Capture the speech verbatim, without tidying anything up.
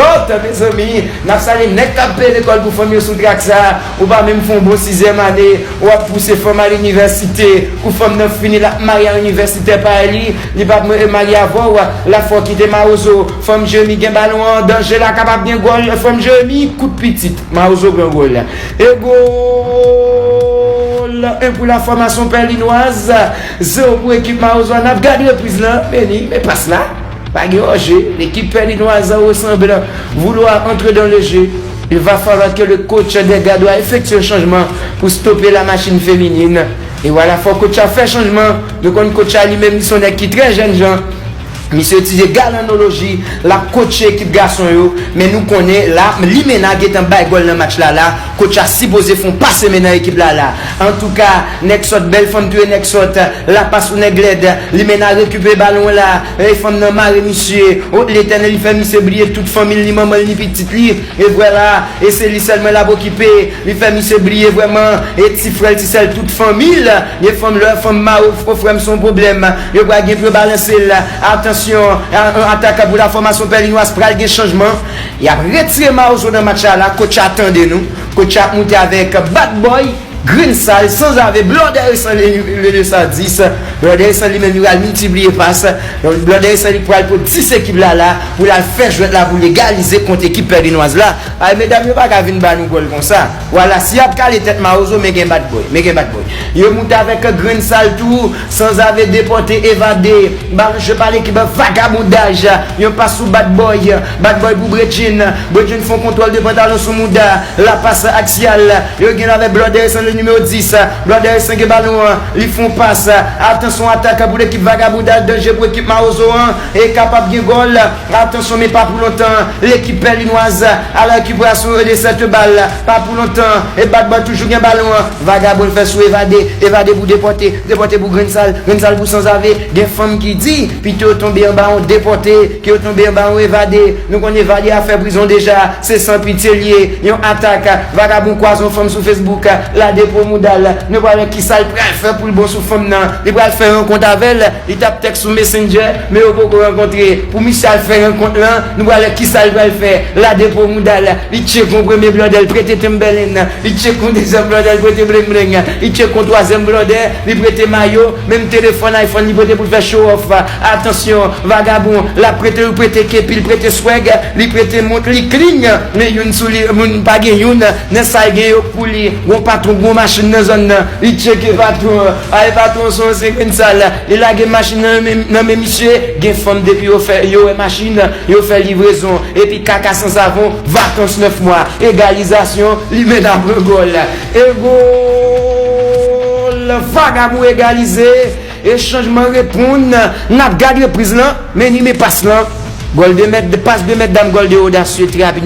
Lòt, mezanmi, n ap salye nèg k ap peye lekòl pou fanm yo sou trak sa. Ou pa menm fè yon bon sizyèm ane, w ap pouse fanm al inivèsite. Kou fanm nan fini, l ap marye a inivèsitè pa li. Li p ap marye avè w. La fò kite Mawozo. Fanm Jeremi gen balon an. Danje la kapab gen gòl. Fanm Jeremi, kout pitit. Mawozo pran gòl la. E gòl! En pou la fòmasyon Pèlinwaz. Zewo pou ekip Mawozo a. N ap gade repriz lan. Meni, men pas la. Pa gen anje. Lekip Pèlinwaz an ressemble vouloir entrer dans le jeu. Il va falloir que le coach des Gardois effectue un changement pour stopper la machine féminine. E vwala, fò coach a fè chanjman. Nou konn coach a li menm, li se yon nèg ki trè jèn jan. Misye itilize galanoloji, l ap coache ekip gason yo. Men nou konnen la, Limena gentan bay gòl nan match la la. Coach a sipoze fè yon pase men nan ekip la la. Antouka, nèg sòt, bèl fanm touye nèg sòt. La pas pou nèg lèd. Limena rekipere balon la. E fanm nan mare misye. O Letènèl, li fè misye bliye tout fanmi l, ni manman l, ni pitit li. E vwala, e se li sèlman l ap okipe. Li fè misye bliye vrèman. E ti frè l, ti sè l, tout fanmi l. Gen fanm, lè fanm mare w, frè m, se yon pwoblèm. Yo pral gen pou yo balanse l. Atansyon, a- a- atak pou la fòmasyon Pèlinwaz, pral gen chanjman. Y ap retire Mawozo nan match la la. Coach a tande nou. Coach a ap moute avèk Bad Boy, Grensal, Sanzave, Blòdè Resan, le, le, le sa dis. Blòdè Resan li menm, li pral miltipliye pas. Donk, Blòdè Resan li pral pot dis ekip la la pou l al fè jwèt la pou l egalize kont ekip Pèlinwaz la. Ay, medam yo pa ka vin ba nou gòl konsa. Vwala, si y ap kale tèt Mawozo, men gen Bad Boy, men gen Bad Boy. Yo moute avèk Grensal tou, Sanzave depòte, evade. Balon jwe pa lekip Vagabondaj. Yon pas sou Bad Boy. Bad Boy pou Bredjin. Bredjin fè yon kontwòl de pantalon sou mouda. La pas aksyal. Yo gen avèk Blòdè Resan, le nimewo dis. Blòdè Resan gen balon an. Li fè yon pas. Atansyon, atak pou lekip Vagabondaj. Danje pou ekip Mawozo an. E kapab gen gòl. Atansyon, men pa pou lontan. Lekip Pèlinwaz a la rekiperasyon de sèt bal. Pa pou lontan. E Bad Boy toujou gen balon an. Vagabon fè sou evade. Evade pou depòte. Depòte pou Grensal. Grensal pou Sanzave. Gen fanm ki di, pito yo tonbe anba yon depòte, ke yo tonbe anba yon evade. Nou konn evade a fè prizon deja. Se san pitye l ye. Yon atak. Vagabon kwaze yon fanm sou Facebook. La depo mouda l. Nou pral wè kisa l pral fè pou l bon sou fanm nan. Li pral fè rankont avè l. Li t ap tèks sou Messenger, men yo poko rankontre. Pou misye al fè rankont lan, nou pral wè kisa l pral fè. La depo mouda l. Li tcheke yon premye blòdè, l prete tenbèlen. Li tcheke yon dezyèm blòdè, l prete blengblen. Li tcheke yon twazyèm blòdè, li prete mayo. Menm telefòn iPhone li prete pou l fè show off. Atansyon, vagabon, l ap prete, li prete kepi, li prete swag, li prete mont, li clean. Men youn sou li, moun pa gen youn. Nan sa l gen yo pou li. Gon patwon, gon machin nan zòn nan. Li tcheke patwon an. Ay, patwon se yon ansyen grenn sal. Li lage machin nan men, nan men misye. Gen fanm depi yo fè, yo wè machin, yo fè livrezon. Epi kaka san savon, vakans nèf mwa. Egalizasyon, Limena pran gòl. E gòl! Vagabon egalize. E chanjman reponn. N ap gad repriz lan. Men ni men pas lan. Gòl de mèt, pas de mèt dam, gòl de odasye, trè rapid.